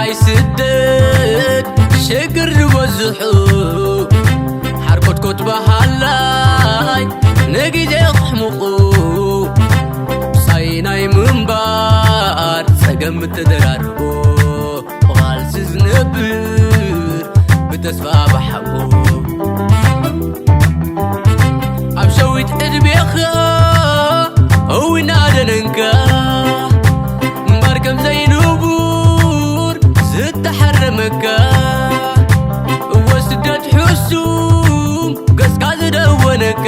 ኣይ ስደት ሽግር ዝበዝሑ ሓርኮትኮት በሃላይ ንግዜ ክሕምቑ ሳይ ናይ ምንባር ጸገም ምተደራርቦ ብቓልሲ ዝነብር ብተስፋ ብሓቦ ኣብ ሸዊት ዕድሜኻ እውና ደነንካ እምበር ከም ዘይንቡር ዝተሓረመካ እወ ስደት ሕሱም ገጽካ ዝደወነካ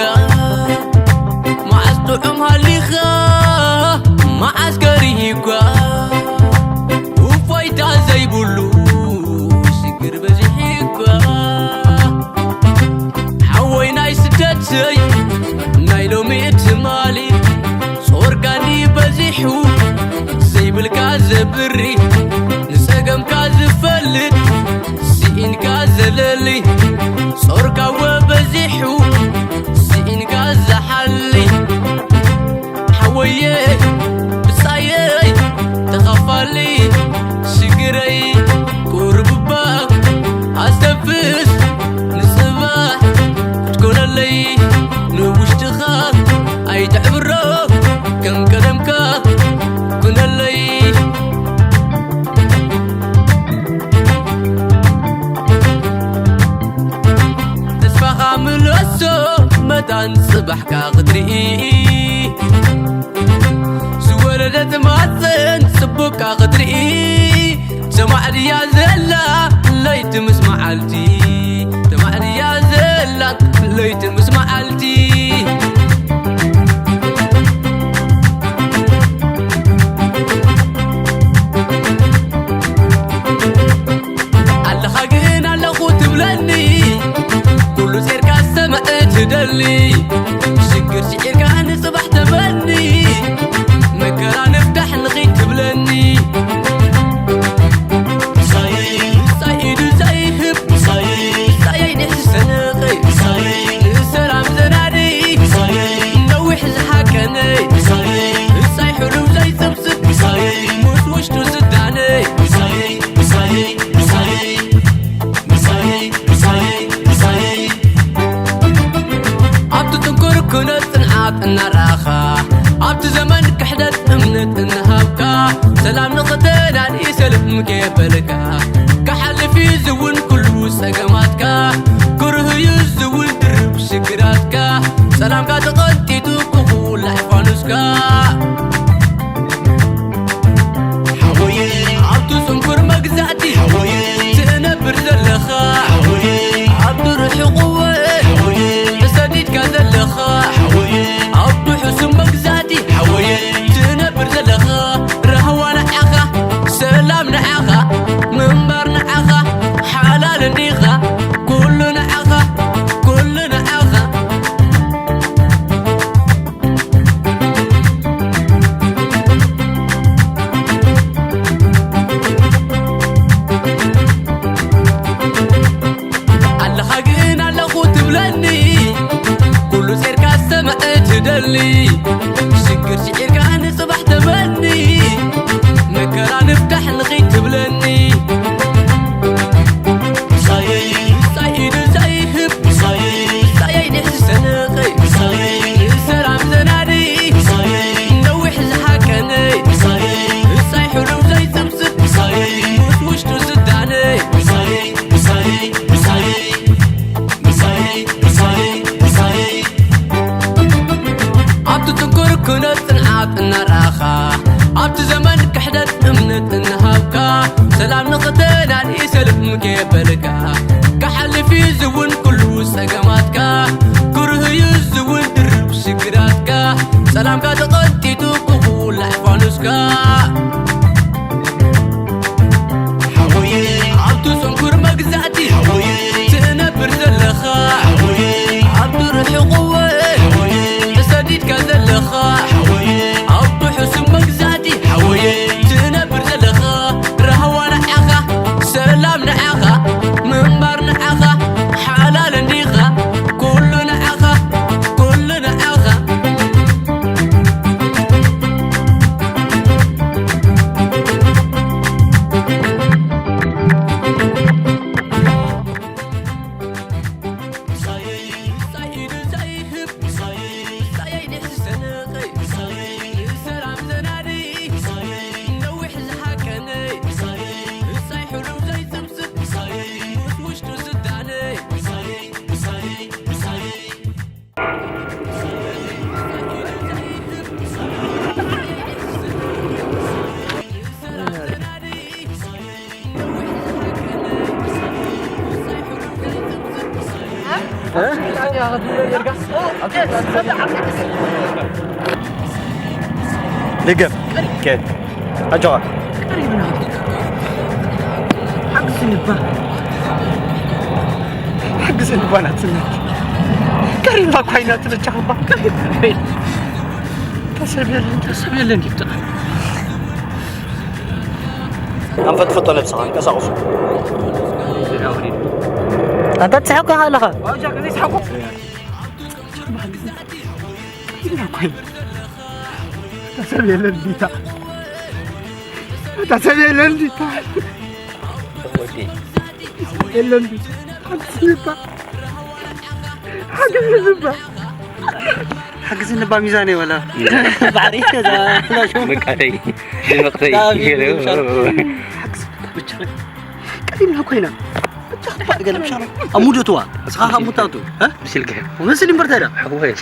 መዓስ ጥዑም ሃሊኻ መዓስ ከሪሂኳ እፎይታ ዘይብሉ ሽግር በዚሒኳ ሓወይ ናይ ስደተይ ናይ ሎሚ ትማሊ ጾርካኒ በዚሑ ዘይብልካ ዘብሪ ንጸገምካ ዝፈልጥ ስኢንካ ዘለሊ ጾርካወ በዚሑ ስኢንካ ዝሓሊ ሓወየ ብጻየይ ተኻፋሊ ሽግረይ ቁርብባ ኣስተፍስ ንጽባሕ ክትኮነለይ ንውሽጥኻ ኣይትዕብሮ ከም ቀደምካ ኩነለይ ተስፋኻ ምለሶ መታን ጽባሕካ ክትርኢ ዝወረደት ማፀን ጽቡቕካ ክትርኢ ሰማዕ ድያ ዘላ ለይቲ ምስ መዓልቲ ሰማዕ ድያ ዘላ ለይቲ ምስ መዓልቲ ኣለኻ ግን ኣለኹ ትብለኒ ኩሉ ጼርካ ሰምዕ ትደሊ ሽግር ስዒርካ ንጽባሕ ተመኒ መከራ ንፍታሕ ንኺድ ትብለኒ ምሳይ ኢዱ ዘይህብ ምሳይ ንሕሰነቐ ንሰላም ዘናዲ ነዊሕ ዝሓቀነ ምሳይ ሕሉም ዘይጽብጽብ ምስ ውሽጡ ዝዳነ ምሳይ ምሳይ ምሳይ ምሳይ ምሳይ ምሳይ ኣብቲ ጥንኩር ኩነት ጽንዓት እናረኣኻ ኣብቲ ዘመን ክሕደት እምነት እናሃብካ ሰላም ንኽተላሊ ሰልፍ ምገበልካ ክሓልፍ እዩ ዝውን ኩሉ ጸገማትካ ክርህ እዩ ዝውን ድርብ ሽግራትካ ሰላምካ ተቐንጢጡ ክኹላዕ ፋኑስካ ሓወየ ኣብቲ ጽንኩር መግዛእቲ ሓወየ ትነብር ዘለኻ ሓወየ ኣብቲ ርሑቕ እወ ሓወየ ተሰዲድካ ዘለኻ ሓወየ ኣብቲ ሕሱም መግዛእቲ ሓወየ ትነብር ዘለኻ ራህዋ ንዓኻ ሰላም ንዓኻ ምንባር ንዓኻ ሓላል እንዲኻ ኩሉ ንዓኻ ኩሉ ንዓኻ ኣለኻ ግን ኣለኹ ትብለኒ ኩሉ ጼርካ ሰምዕ ትደሊ ሽግር ስዒርካ ንጽባሕ ተመኒ መከራ ንፍታሕ ንኺድ ትብለኒ ምሳይ ኢዱ ዘይህብ ምሳይ ንሕሰነቐ ንሰላም ዘናዲ ነዊሕ ዝሓቀነ ምሳይ ሕሉም ዘይጽብጽብ ምስ ውሽጡ ዝዳነ ምሳይ ምሳይ ምሳይ ምሳይ ምሳይ ምሳይ ኣብቲ ጥንኩር ኩነት ጽንዓት እናረኣኻ ኣብቲ ዘመን ክሕደት እምነት እናሃብካ ሰላም ንኽተላሊ ሰልፍ ምገበልካ ክሓልፍ እዩ ዝውን ኩሉ ጸገማትካ ክርህ እዩ ዝውን ድርብ ሽግራትካ ሰላምካ ተቐንጢጡ ክኹላዕ ፋኑስካ ሓወየ ኣብቲ ጽንኩር መግዛእቲ ሓወየ ትነብር ዘለኻ ሓወየ ኣብቲ ርሑቕ እወ ሓወየ ተሰዲድካ ዘለኻ ሓወየ ኣብቲ ሕሱም መግዛእቲ ሓወየ ትነብር ዘለኻ ራህዋ ንዓኻ ሰላም ንዓኻ ምንባር ንዓኻ ሓላል እንዲኻ ኩሉ ንዓኻ ኩሉ ንዓኻ ልገብ። ኦኬ። ኣጆኻ። ሓግዝኒ እባ። ሓግዝኒ እባ ናትነት። ቀሪብና እኳ ኢና ትልጫኽባ። ተሰብ የለን። ተሰብ የለን ይብጣ። ኣንፈጥፍጦ ነብስኻ፣ እንቀሳቐሱ። ኣንታ ትስሕቕ ኢኻ ኣለኻ። ዋጃ፣ ከመይ ትስሕቑ? ተሰብ የለን ዲታ። ተሰብ የለን ዲታ። የለን ዲታ። ሓግዝኒ እባ። ሓግዝኒ እባ። ሓግዝኒ እባ ሚዛነይ ወላ። ባሕሪ እዛ ፍላሹ። መቃተይ፣ ድምቕተይ። ዳዊት ገለ። ሓግዝኒ እባ ብቻ። ቀሊልና ኮይና። ብቻ እባ ገለ ብቻ። ኣሙደትዋ። እስኻ ካብ ሙታቱ፣ እ? ብስልኪ። ወስል እምበር ታዲያ። ሓወይ።